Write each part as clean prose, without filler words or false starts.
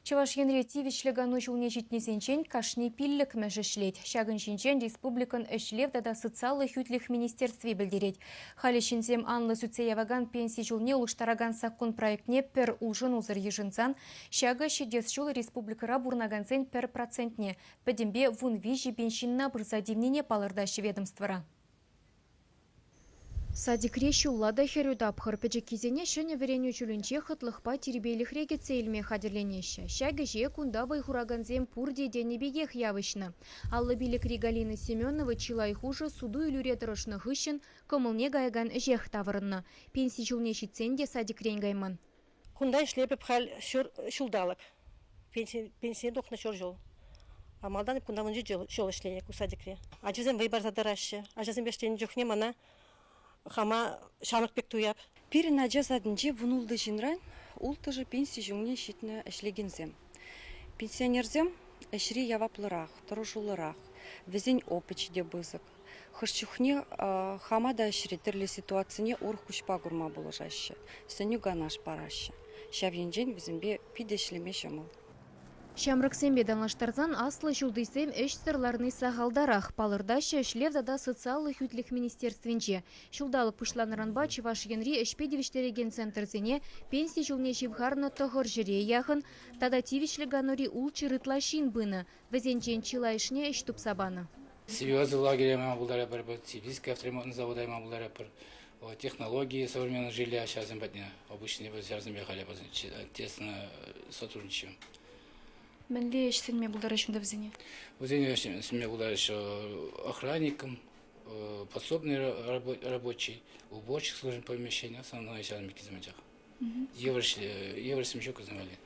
Чӑваш Енре тивӗҫлӗ кану ҫулне ҫитнисенчен кашни пиллӗкмӗш ӗҫлет. Ҫакӑн ҫинчен республикӑн Ӗҫлев тата социаллӑ хӳтлӗх министерстви пӗлтерет. Халӗ ҫынсем анлӑ сӳтсе явакан пенси ҫулне улӑштаракан саккун проектне пӗр улшӑнусӑр йышӑнсан ҫакӑ ҫитес ҫул республикӑра пурӑнакансен пӗр процентне, пӗтӗмпе 13 000 ҫынна пырса тивнине палӑртаҫҫӗ ведомствӑра. Садикре ҫулла та хӗрӳ тапхӑр. Пӗчӗккисене ҫӗнӗ вӗренӳ ҫулӗнче хӑтлӑхпа тирпейлӗхре кӗтсе илме хатӗрленеҫҫӗ. Ҫак ӗҫе кунта вӑй хуракансем пурте тенӗ пекех явӑҫнӑ. 55-ри Галина Семенова чылай хушӑ суту-илӳре тӑрӑшнӑ хыҫҫӑн кӑмӑлне каякан ӗҫех таврӑннӑ. Пенси ҫулне ҫитсен те садикрен кайман. Кунта ӗҫлетӗп халь ҫур ҫулталӑк. Пенсине тухнӑ ҫур ҫул. А малтан кунта 17 ҫул ӗҫленӗ ку садикре. Ачасем вӑй парса тӑраҫҫӗ. Ачасемпе ӗҫленӗ чухне мана хама ҫамрӑк пек туяп. Пирӗн ача садӗнче 16 ҫынран улттӑшӗ пенси ҫулне ҫитнӗ ӗҫлекенсем. Пенсионерсем ӗҫре яваплӑрах, тӑрӑшуллӑрах, вӗсен опычӗ те пысӑк. Хӑш чухне хама та ӗҫре тӗрлӗ ситуацине урӑх куҫпа курма пулӑшаҫҫӗ, сӗнӳ-канаш параҫҫӗ. Ҫав енчен вӗсемпе питӗ ӗҫлеме ҫӑмӑл. Ҫамрӑксемпе танлаштарсан аслӑ ҫултисем ӗҫсӗр ларни сахалтарах, палӑртаҫҫӗ Ӗҫлев тата социаллӑ хӳтлӗх министерствинче. Ҫулталӑк пуҫланнӑранпа Чӑваш Енри ӗҫпе тивӗҫтерекен центрсене пенси ҫулне ҫывхарнӑ 900-е яхӑн тата тивӗҫлӗ канури 600 ытла ҫын пынӑ. Вӗсенчен чылайӑшне ӗҫ тупса панӑ. Серьезлӑ лагере яма пултаратпӑр, Сибирский авторемонтный завода яма пултаратпӑр. Технологии современного жилья ҫарсем патне обычный ҫарсемпе халӗ тесно сотрудничаем. Мӗнле ӗҫ сӗнме пултараҫҫӗ унта вӗсене? Вӗсене сӗнме пултараҫҫӗ охранникам, подсобный рабочий, уборщик службы помещения, основной ҫавӑн пеккисем анчах. Йывӑр, йывӑр ҫук вӗсем валли.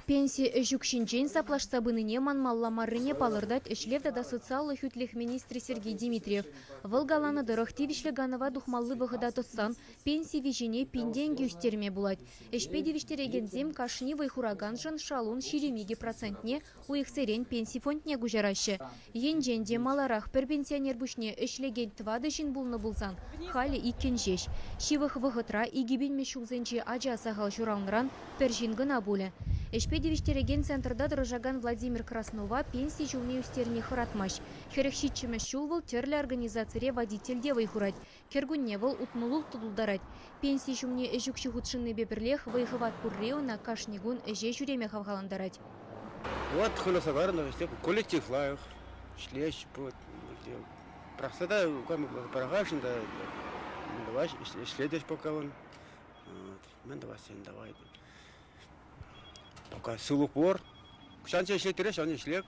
Пенси ӗҫ укҫинчен саплашса пынине манмалла маррине палӑртать ӗҫлев тата социаллӑ хӳтлӗх министрӗ Сергей Дмитриев. Вӑл каланӑ тӑрӑх, тивӗҫлӗ канӑва тухмалли вӑхӑта тӑссан пенси виҫине пин тенкӗ ӳстерме пулать. Ӗҫпе тивӗҫтерекенсем кашни вӑй хураканшӑн шалун 22 процентне уйӑхсерен пенси фондне куҫараҫҫӗ. Енчен те маларах пӗр пенсионер пуҫне ӗҫлекен тӑватӑ ҫын пулнӑ пулсан, халӗ иккӗн ҫеҫ. Ҫывӑх вӑхӑтра 2000-мӗш ҫулсенче ача сахал ҫуралнӑран пӗр ҫын кӑна пулӗ. Ӗҫпе тивӗҫтерекен центрта тӑрӑшакан Владимир Краснова пенси ҫулне ӳстерни хӑратмасть. 47-мӗш ҫул вӑл тӗрлӗ организацире водительте вӑй хурать. Кӗркунне вӑл 66 тултарать. Пенси ҫумне ӗҫ укҫи хутшӑннипе пӗрлех вӑй-хӑват пурри ӑна кашни кун ӗҫе ҫӳреме хавхалантарать. Вот хӑнӑхса кайрӑм, коллектив лайӑх, ӗҫлеҫ, пӑрахса та пӑрахасшӑн та, давай ӗҫлетӗҫ пока вон. Мӗн тӑвас тен, давай. Пока сывлӑх пур. Ҫанча ӗҫлеттере, ҫанча ӗҫлеп.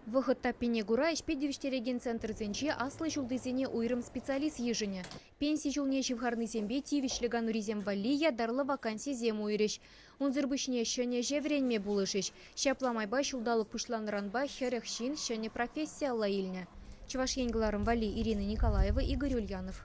Вӑхӑт таппине кура ӗҫпе тивӗҫтерекен центрсенче аслӑ ҫултисене уйрӑм специалист йышӑнӗ. Пенси ҫулне ҫывхарнисемпе тивӗҫлӗ канурисем валли ятарлӑ вакансисем уйӑрӗҫ. Унсӑр пуҫне ҫӗнӗ ӗҫе вӗренме пулӑшӗҫ. Ҫапла майпа ҫулталӑк пуҫланнӑранпа 40 ҫын ҫӗнӗ професси алла илнӗ. Чӑваш Ен кӑларӑм валли Ирина Николаева, Игорь Ульянов.